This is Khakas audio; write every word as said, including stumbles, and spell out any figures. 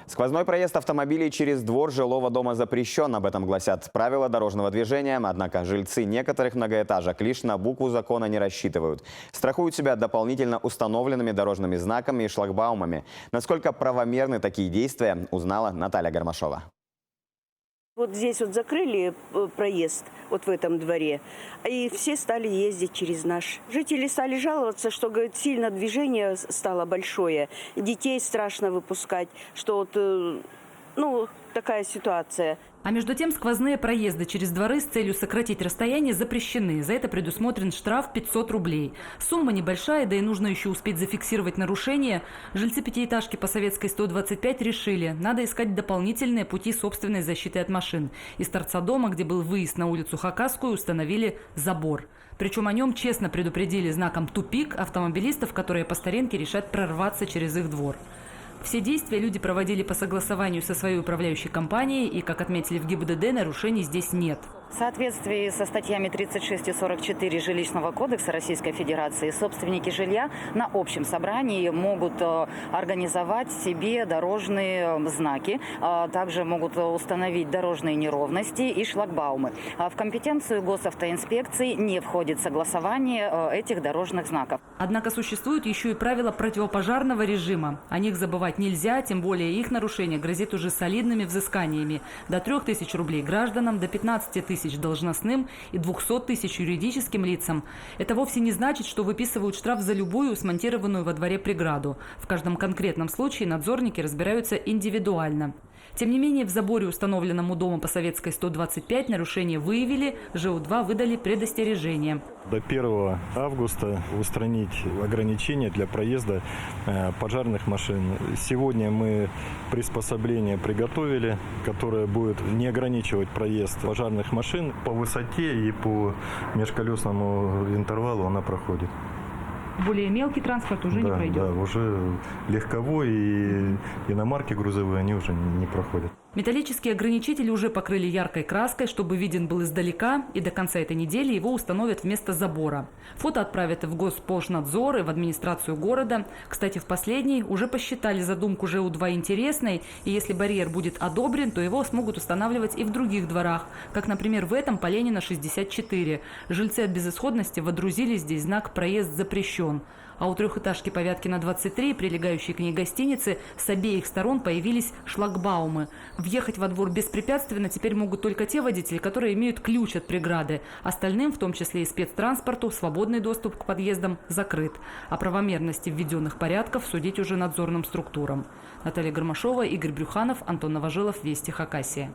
Сквозной проезд автомобилей через двор жилого дома запрещён, об этом гласят правила дорожного движения, однако жильцы некоторых многоэтажек лишь на букву закона не рассчитывают. Страхуют себя дополнительно установленными дорожными знаками и шлагбаумами. Насколько правомерны такие действия, узнала Наталья Гармашова. Вот здесь вот закрыли, э, проезд, вот в этом дворе, и все стали ездить через наш. Жители стали жаловаться, что, говорит, сильно движение с-, стало большое, детей страшно выпускать, что вот, э, ну, такая ситуация. А между тем сквозные проезды через дворы с целью сократить расстояние запрещены. За это предусмотрен штраф пятьсот рублей. Сумма небольшая, да и нужно ещё успеть зафиксировать нарушение. Жильцы пятиэтажки по Советской, сто двадцать пять решили, надо искать дополнительные пути собственной защиты от машин. Из торца дома, где был выезд на улицу Хакасскую, установили забор. Причём о нём честно предупредили знаком «Тупик» автомобилистов, которые по старинке решат прорваться через их двор. Все действия люди проводили по согласованию со своей управляющей компанией, и, как отметили в ГИБДД, нарушений здесь нет. В соответствии со статьями тридцать шесть и сорок четыре Жилищного кодекса Российской Федерации собственники жилья на общем собрании могут, э, организовать себе дорожные, э, знаки, а также могут, э, установить дорожные неровности и шлагбаумы. А в компетенцию госавтоинспекции не входит согласование, э, этих дорожных знаков. Однако существуют ещё и правила противопожарного режима. О них забывать нельзя, тем более их нарушение грозит уже солидными взысканиями: до трёх тысяч рублей гражданам, до пятнадцати тысяч должностным и двухсот тысяч юридическим лицам. Это вовсе не значит, что выписывают штраф за любую смонтированную во дворе преграду. В каждом конкретном случае надзорники разбираются индивидуально. Тем не менее, в заборе, установленном у дома по Советской, сто двадцать пять, нарушение выявили, ЖЭУ два выдали предостережение. До первого августа устранить ограничения для проезда, э, пожарных машин. Сегодня мы приспособление приготовили, которое будет не ограничивать проезд пожарных машин. По высоте и по межколесному интервалу она проходит. Более мелкий транспорт уже не пройдёт? Да, да, уже легковой и иномарки грузовые, они уже не проходят. Металлические ограничители уже покрыли яркой краской, чтобы виден был издалека, и до конца этой недели его установят вместо забора. Фото отправят и в Госпожнадзор, и в администрацию города. Кстати, в последней уже посчитали задумку ЖЭУ два интересной, и если барьер будет одобрен, то его смогут устанавливать и в других дворах, как, например, в этом по Ленина шестьдесят четыре. Жильцы от безысходности водрузили здесь знак «Проезд запрещён». А у трёхэтажки по Вяткина двадцать три, прилегающей к ней гостиницы, с обеих сторон появились шлагбаумы. Въехать во двор беспрепятственно теперь могут только те водители, которые имеют ключ от преграды. Остальным, в том числе и спецтранспорту, свободный доступ к подъездам закрыт. О правомерности введённых порядков судить уже надзорным структурам. Наталья Гармашова, Игорь Брюханов, Антон Новожилов, «Вести Хакасия».